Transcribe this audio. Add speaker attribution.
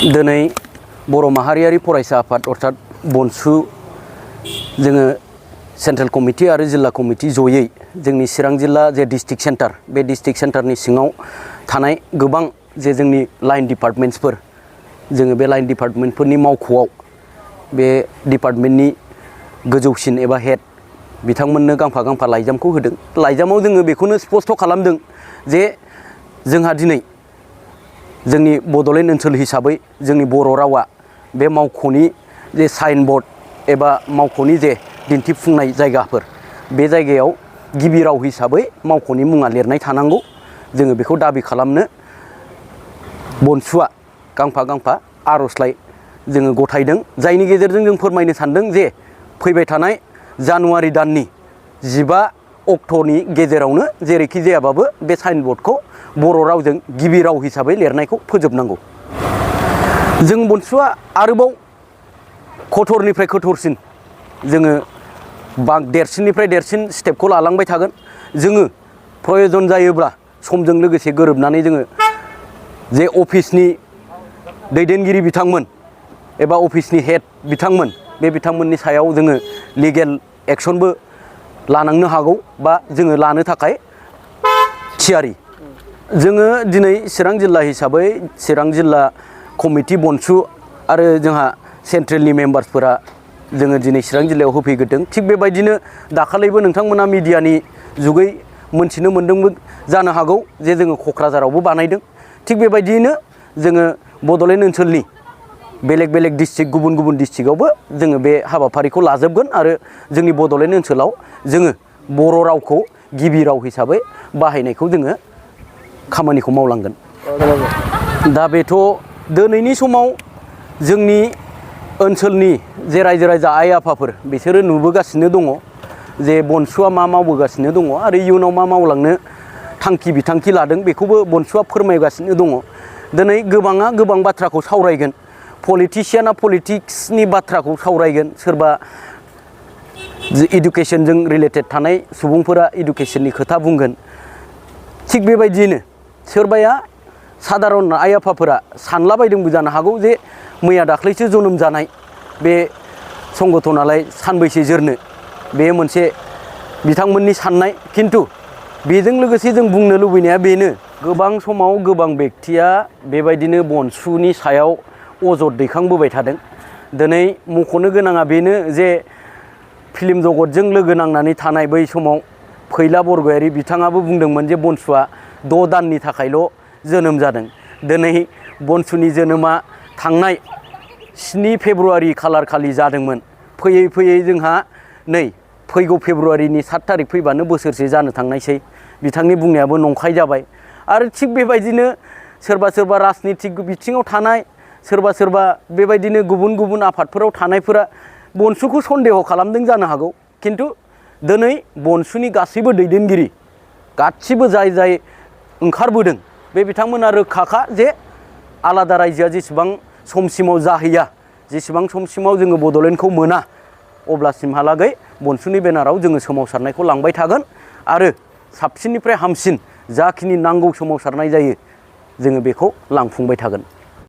Speaker 1: दिनै बर' माहारियारि फरायसा आफाद अर्थात बनसु जोङो सेन्ट्रेल कमिटि आरो जिल्ला कमिटि जयै जोंनि चिरां जिल्ला जे डिस्ट्रिक्ट सेन्टार बे डिस्ट्रिक्ट सेन्टारनि सिङाव थानाय गोबां जे जोंनि लाइन डिपार्टमेन्ट्सफोर जोङो बे लाइन डिपार्टमेन्टफोरनि मावख'आव बे डिपार्टमेन्टनि गोजौसिन एबा हेड बिथांमोननो गांफा गांफा लाइजामखौ होदों। लाइजामाव जोङो बेखौनो स्पष्ट खालामदों जे जोंहा दिनै जोंनि बड'लेण्ड ओनसोल हिसाबै जोंनि बर' रावा बे मावख'नि जे साइन बर्ड एबा मावख'नि जे दिन्थिफुंनाय जायगाफोर बे जायगायाव गिबि राव हिसाबै मावख'नि मुङा लिरनाय थानांगौ। जोङो बेखौ दाबि खालामनो बनसुआ गांफा गांफा आर'जलाइ जोङो गथायदों, जायनि गेजेरजों जों फोरमायनो सानदों जे फैबाय थानाय जानुवारि दाननि 15 अक्ट'नि गेजेरावनो जेरैखि जायाबाबो बे साइन बर्डखौ बर' रावजों गिबि राव हिसाबै लिरनायखौ फोजोबनांगौ। जों बनसुआ आरोबाव कठोरनिफ्राय कठोरसिन जोङो देरसिननिफ्राय देरसिन स्टेपखौ लालांबाय थागोन। जोङो प्रयजन जायोब्ला समजों लोगोसे गोरोबनानै जोङो जे अफिसनि दैदेनगिरि बिथांमोन एबा अफिसनि हेड बिथांमोन बे बिथांमोननि सायाव जोङो लिगेल एक्सनबो लानांनो हागौ बा जोङो लानो थाखाय थियारि। जोङो दिनै चिरां जिल्ला हिसाबै चिरां जिल्ला कमिटि बनसु आरो जोंहा सेन्ट्रेलनि मेम्बार्सफोरा जोङो दिनै चिरां जिल्लायाव होफैग्रोदों। थिग बेबायदिनो दाखालिबो नोंथांमोना मिडियानि जुगै मोनथिनो मोन्दोंबो जानो हागौ जे जोङो क'क्राझारावबो बानायदों। थिग बेबायदियैनो जोङो बड'लेण्ड ओनसोलनि बेलेग बेलेग डिस्ट्रिक्ट गुबुन गुबुन डिस्ट्रिक्टआवबो जोङो बे हाबाफारिखौ लाजोबगोन आरो जोंनि बड'लेण्ड ओनसोलाव जोङो बर' रावखौ गिबि राव हिसाबै बाहायनायखौ जोङो खामानिखौ मावलांगोन। दा बेथ' दिनैनि समाव जोंनि ओनसोलनि जे रायजो राजा आइ आफाफोर बिसोरो नुबोगासिनो दङ जे बनसुआ मा मावबोगासिनो दङ आरो इयुनाव मा मावलांनो थांखि बिथांखि लादों बेखौबो बनसुआ फोरमायगासिनो दङ। दिनै गोबाङा गोबां बाथ्राखौ सावरायगोन, पलिटिसियाना पलिटिक्सनि बाथ्राखौ सावरायगोन, सोरबा इडुकेसनजों रिलेटेड थानाय सुबुंफोरा इडुकेसननि खोथा बुंगोन। थिग बेबायदियैनो सोरबाया सादारन आइ आफाफोरा सानलाबायदोंबो जानो हागौ जे मैया दाख्लैसो जोनोम जानाय बे संगठनालाय सानबैसे जोरनो, बे मोनसे बिथांमोननि साननाय। खिन्थु बेजों लोगोसे जों बुंनो लुबैनाया बेनो, गोबां समाव गोबां बेक्तिया बेबायदिनो बनसुनि सायाव अजद दैखांबोबाय थादों। दिनै मख'नो गोनाङा बेनो जे फिल्म जगतजों लोगो नांनानै थानाय बै समाव फैला बरग'यारि बिथाङाबो बुंदोंमोन जे बनसुआ 6 दाननि थाखायल' जोनोम जादों। दिनै बनसुनि जोनोमा थांनाय 7 फेब्रुवारि खालार खालि जादोंमोन। फैयै फैयै जोंहा नै फैगौ फेब्रुवारिनि 7 थारिख फैबानो बोसोरसे जानो थांनायसै। बिथांनि बुंनायाबो नंखाय जाबाय। आरो थिग बेबायदिनो सोरबा सोरबा राजनितिक बिथिङाव थानाय, सोरबा सोरबा बेबायदिनो गुबुन गुबुन आफादफोराव थानायफोरा बनसुखौ सन्देह खालामदों जानो हागौ। खिन्थु दिनै बनसुनि गासैबो दैदेनगिरि गासिबो जाय जाय ओंखारबोदों बे बिथांमोना रोखाखा जे आलादा रायजोआ जेसेबां समसिमाव जाहैया, जेसेबां समसिमाव जोङो बड'लेण्डखौ मोना, अब्लासिमहालागै बनसुनि बेनाराव जोङो सोमावसारनायखौ लांबाय थागोन आरो साबसिननिफ्राय हामसिन जाखिनि नांगौ सोमावसारनाय जायो जोङो बेखौ लांफुंबाय थागोन।